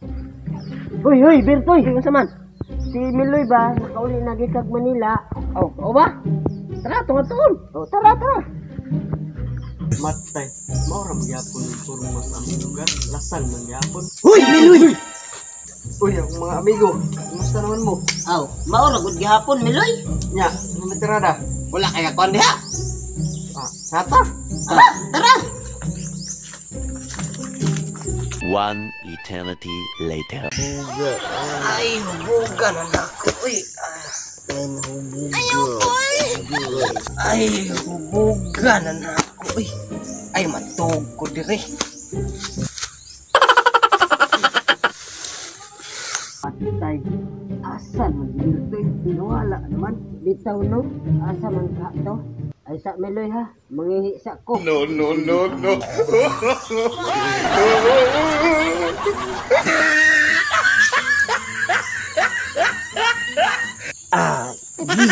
Uy, uy, Bertoy, unsa man? Si Miloy ba nakauli na gikag Manila? Oh, o ba? Tara, tunga tuon. Oh, tara, tara. Matay, mao ra magyapon ang sa among lugar, lasang man gyapon. Uy, Miloy. Uy, akong mga amigo, kumusta naman mo? Aw, mao ra gud gihapon, Miloy. Nya, ano matirada? Wala kay kuan diha. Ah, sata. Tara, tara. One eternity later. Ay, hubugan anak. Uy, ay, hubugan anak. Uy, ay, matug ko dire. Patay. Asa man dito? Nawala naman. Bitaw no? Asa man ka to? Ay sa Meloy ha, mangihi sa ko. No, no, no, no. Ah, di.